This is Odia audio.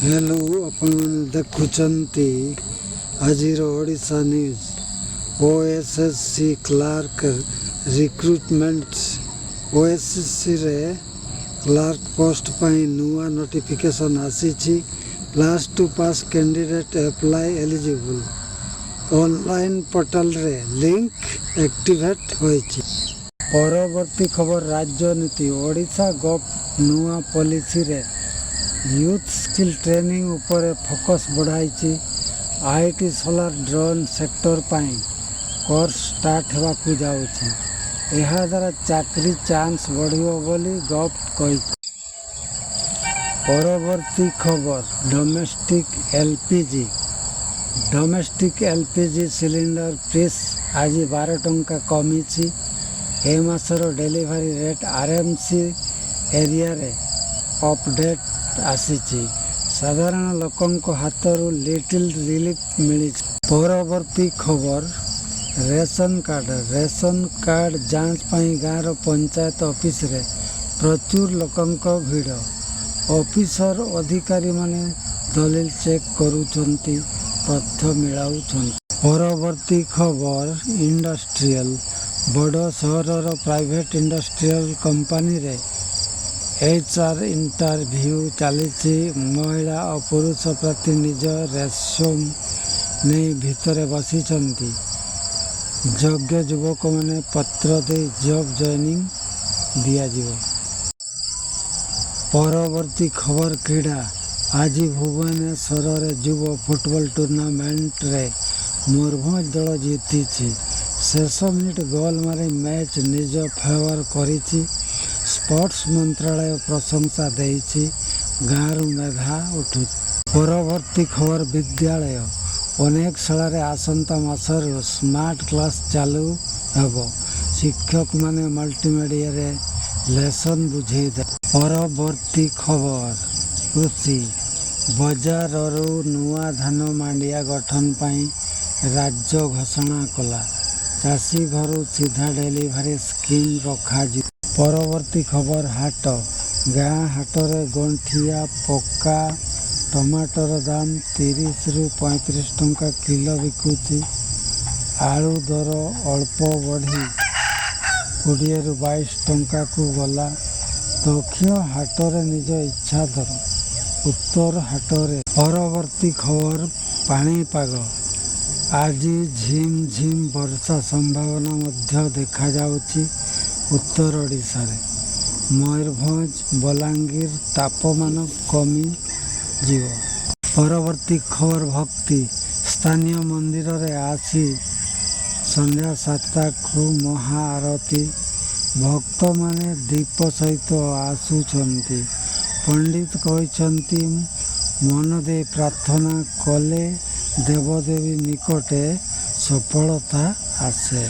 ହ୍ୟାଲୋ, ଆପଣମାନେ ଦେଖୁଛନ୍ତି ଆଜିର Odisha news. OSSSC clerk recruitment. ଓଏସ୍ଏସ୍ସିରେ କ୍ଲାର୍କ ପୋଷ୍ଟ ପାଇଁ ନୂଆ ନୋଟିଫିକେସନ୍ ଆସିଛି। Plus 2 pass candidate apply eligible. Online ପୋର୍ଟାଲରେ ଲିଙ୍କ ଆକ୍ଟିଭେଟ୍ ହୋଇଛି। ପରବର୍ତ୍ତୀ ଖବର, ରାଜନୀତି। ଓଡ଼ିଶା ଗଭ୍ ନୂଆ ପଲିସିରେ ୟୁଥ୍ ସ୍କିଲ୍ ଟ୍ରେନିଂ ଉପରେ ଫୋକସ୍ ବଢ଼ାଇଛି। IT, solar, drone sector ପାଇଁ କୋର୍ସ ଷ୍ଟାର୍ଟ ହେବାକୁ ଯାଉଛି। ଏହାଦ୍ୱାରା ଚାକିରି ଚାନ୍ସ ବଢ଼ିବ ବୋଲି ଗଭ୍ କହିଛି। ପରବର୍ତ୍ତୀ ଖବର, domestic LPG. Domestic LPG cylinder price ଆଜି 12 ଟଙ୍କା କମିଛି। ଏ ମାସର ଡେଲିଭରି ରେଟ୍ ଆର୍ଏମ୍ସି ଏରିଆରେ ଅପଡେଟ୍ ଆସିଛି। ସାଧାରଣ ଲୋକଙ୍କ ହାତରୁ ଲିଟିଲ୍ ରିଲିଫ୍ ମିଳିଛି। ପରବର୍ତ୍ତୀ ଖବର, ରେସନ କାର୍ଡ଼। ରେସନ କାର୍ଡ଼ ଯାଞ୍ଚ ପାଇଁ ଗାଁର ପଞ୍ଚାୟତ ଅଫିସରେ ପ୍ରଚୁର ଲୋକଙ୍କ ଭିଡ଼। ଅଫିସର ଅଧିକାରୀମାନେ ଦଲିଲ ଚେକ୍ କରୁଛନ୍ତି, ତଥ୍ୟ ମିଳାଉଛନ୍ତି। ପରବର୍ତ୍ତୀ ଖବର, ଇଣ୍ଡଷ୍ଟ୍ରିଆଲ। ବଡ଼ ସହରର ପ୍ରାଇଭେଟ ଇଣ୍ଡଷ୍ଟ୍ରିଆଲ କମ୍ପାନୀରେ ଏଚ୍ ଆର୍ ଇଣ୍ଟରଭ୍ୟୁ ଚାଲିଛି। ମହିଳା ଓ ପୁରୁଷ ପ୍ରାର୍ଥୀ ନିଜ ରେସ୍ୟୁମ୍ ନେଇ ଭିତରେ ବସିଛନ୍ତି। ଯୋଗ୍ୟ ଯୁବକମାନେ ପତ୍ର ଦେଇ ଜବ୍ ଜଏନିଂ ଦିଆଯିବ। ପରବର୍ତ୍ତୀ ଖବର, କ୍ରୀଡ଼ା। ଆଜି ଭୁବନେଶ୍ୱରରେ ଯୁବ ଫୁଟବଲ ଟୁର୍ଣ୍ଣାମେଣ୍ଟରେ ମୟୂରଭଞ୍ଜ ଦଳ ଜିତିଛି। ଶେଷ ମିନିଟ୍ ଗୋଲ୍ ମାରି ମ୍ୟାଚ୍ ନିଜ ଫେଭର କରିଛି। ସ୍ପୋର୍ଟସ ମନ୍ତ୍ରାଳୟ ପ୍ରଶଂସା ଦେଇଛି। ଗାଁରୁ ମେଧା ଉଠୁଛି। ପରବର୍ତ୍ତୀ ଖବର, ବିଦ୍ୟାଳୟ। ଅନେକ ଶାଳାରେ ଆସନ୍ତା ମାସରୁ ସ୍ମାର୍ଟ କ୍ଲାସ୍ ଚାଲୁ ହେବ। ଶିକ୍ଷକମାନେ ମଲ୍ଟିମିଡ଼ିଆରେ ଲେସନ୍ ବୁଝେଇଦେବେ। ପରବର୍ତ୍ତୀ ଖବର, କୃଷି। ବଜାରରୁ ନୂଆ ଧାନ ମାଣ୍ଡିଆ ଗଠନ ପାଇଁ ରାଜ୍ୟ ଘୋଷଣା କଲା। ଚାଷୀ ଘରୁ ସିଧା ଡେଲିଭରି ସ୍କିମ୍ ରଖାଯିବ। ପରବର୍ତ୍ତୀ ଖବର, ହାଟ। ଗାଁ ହାଟରେ ଗଣ୍ଠିଆ ପକ୍କା ଟମାଟର ଦାମ 30ରୁ 35 ଟଙ୍କା କିଲୋ ବିକୁଛି। ଆଳୁ ଦର ଅଳ୍ପ ବଢ଼ି 20ରୁ 22 ଟଙ୍କାକୁ ଗଲା। ଦକ୍ଷିଣ ହାଟରେ ନିଜ ଇଚ୍ଛା ଦର, ଉତ୍ତର ହାଟରେ। ପରବର୍ତ୍ତୀ ଖବର, ପାଣିପାଗ। ଆଜି ଝିମ୍ ଝିମ୍ ବର୍ଷା ସମ୍ଭାବନା ମଧ୍ୟ ଦେଖାଯାଉଛି ଉତ୍ତର ଓଡ଼ିଶାରେ। ମୟୂରଭଞ୍ଜ, ବଲାଙ୍ଗୀର ତାପମାନ କମିଯିବ। ପରବର୍ତ୍ତୀ ଖବର, ଭକ୍ତି। ସ୍ଥାନୀୟ ମନ୍ଦିରରେ ଆସି ସନ୍ଧ୍ୟା 7ଟାକୁ ମହା ଆରତୀ। ଭକ୍ତମାନେ ଦୀପ ସହିତ ଆସୁଛନ୍ତି। ପଣ୍ଡିତ କହିଛନ୍ତି, ମନ ଦେଇ ପ୍ରାର୍ଥନା କଲେ ଦେବଦେବୀ ନିକଟେ ସଫଳତା ଆସେ।